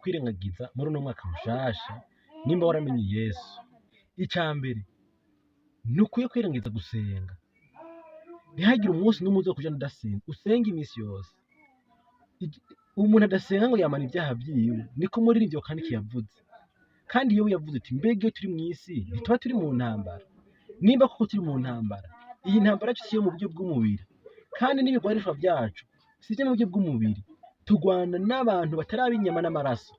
kwirengagiza muri uno mwaka mushasha nimba waramenye Yesu. Icya mbere, ntukwiye kwirengagiza gusenga. Ntihagire umunsi n'umwe uza kujana udasenga, usenge iminsi yose. Umuntu adasenga ngo yamana ibyaha vyiwe, niko umuririmbyi wa Kaniki yavuze. Kandi iyo yavuze ati mbega iyo turi mw'isi ntituba turi mu ntambara? Nimba koko turi mu ntambara, iyi ntambara yacu si iyo mu buryo bw'umubiri, kandi n'ibigwanishwa vyacu si ivyo mu buryo bw'umubiri. Turwana n'abantu batari ab'inyama n'amaraso.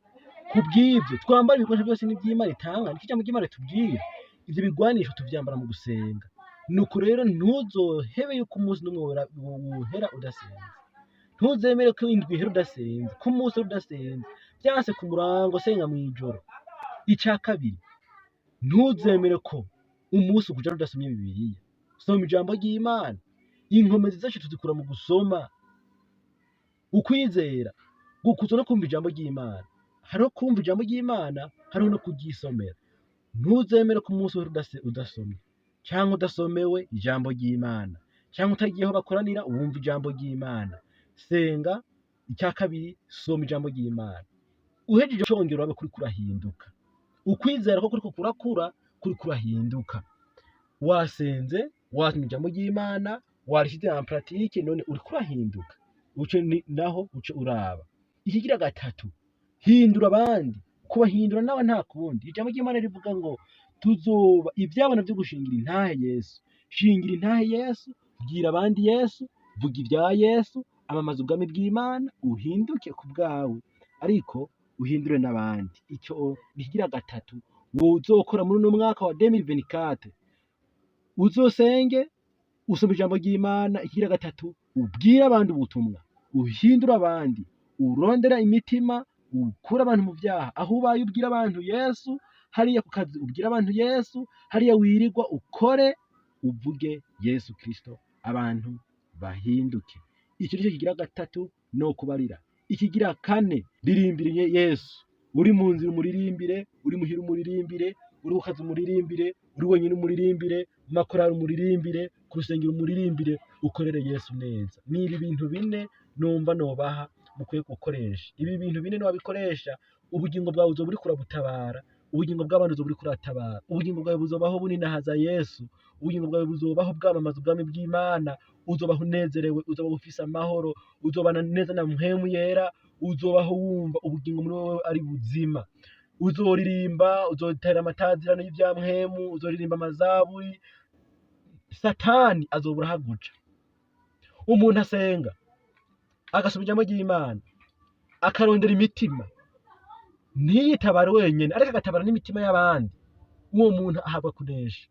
Kubw'ivyo twambara ibikoresho byose n'ivy'Imana itanga, niko ijambo ry'Imana ritubwira. Ivyo bigwanisho tuvyambara mu gusenga. Nuko rero ntuzohebe yuko umunsi n'umwe wohera udasenze. Ntuzemere ko indwi ihera udasenze, ko umunsi uhera udasenze. Vyanse ku murango, senga mw'ijoro. Ica kabiri, ntuzemere ko umunsi ukujana udasomye Bibiliya. Soma ijambo ry'Imana. Inkomezi zacu tuzikura mu gusoma. Ukwizera gukuzwa no kumva ijambo ry'Imana. Hariho kumva ijambo ry'Imana, hariho no kuryisomera. Ntuzemere ko umunsi uhera udasomye, canke udasomewe ijambo ry'Imana, canke utagiye aho bakoranira wumva ijambo ry'Imana. Senga. Icya kabiri, soma ijambo ry'Imana. Uhejeje congera urabe kuriko urahinduka. Ukwizera ko kuriko kurakura, kuriko urahinduka. Wasenze, wasomye ijambo ry'Imana, warishize en pratique, none uriko urahinduka. Uce naho uce uraba. Ikigira gatatu, hindura abandi. Kubahindura nawe nta kundi. Ijambo ry'Imana rivuga ngo tuzoba ivyabona vyo gushingira intahe Yesu. Shingira intahe Yesu, bwira abandi Yesu, vuga ibya Yesu, amamaza ubwami bw'Imana, uhinduke ku bwawe, ariko uhindure n'abandi. Icyo nikigira gatatu wozokora muri uno mwaka wa 2024. Uzosenge, usome ijambo ry'Imana. Ikigira gatatu, ubwire abandi ubutumwa, uhindure abandi, urondera imitima, ukure abantu mu vyaha. Aho ubaye ubwira abantu Yesu, hariya ku kazi ubwira abantu Yesu, hariya wirirwa ukore uvuge Yesu Kristo, abantu bahinduke. Icyo nicyo kigira gatatu no kubarira. Ikigira kane, ririmbire Yesu. Uri mu nzira umuririmbire, uri muhira umuririmbire, uri ku kazi umuririmbire, uri wenyine umuririmbire, mu makorari umuririmbire, ku rusengero umuririmbire, ukorere Yesu neza. Ni ibi bintu bine numva nobaha mukwiye gukoresha. Ibi bintu bine niwabikoresha, ubugingo bwawe uzoba uriko urabutabara, ubugingo bw'abandi uzoba uriko uratabara, ubugingo bwawe buzobaho buninahaza Yesu, ubugingo bwawe buzobaho bwamamaza ubwami bw'Imana, uzobaho unezerewe, uzobaho ufise amahoro, uzobana neza na Mpwemu Yera, uzobaho wumva ubugingo muri wowe ari buzima. Uzoririmba, uzotera amatazirano y'ivya mpwemu, uzoririmba amazaburi, Satani azobura ahaguca. Umuntu asenga, agasoma ijambo ry'Imana, akarondera imitima, ntiyitabare wenyene, ariko agatabara n'imitima y'abandi, uwo muntu ahabwa kunesha.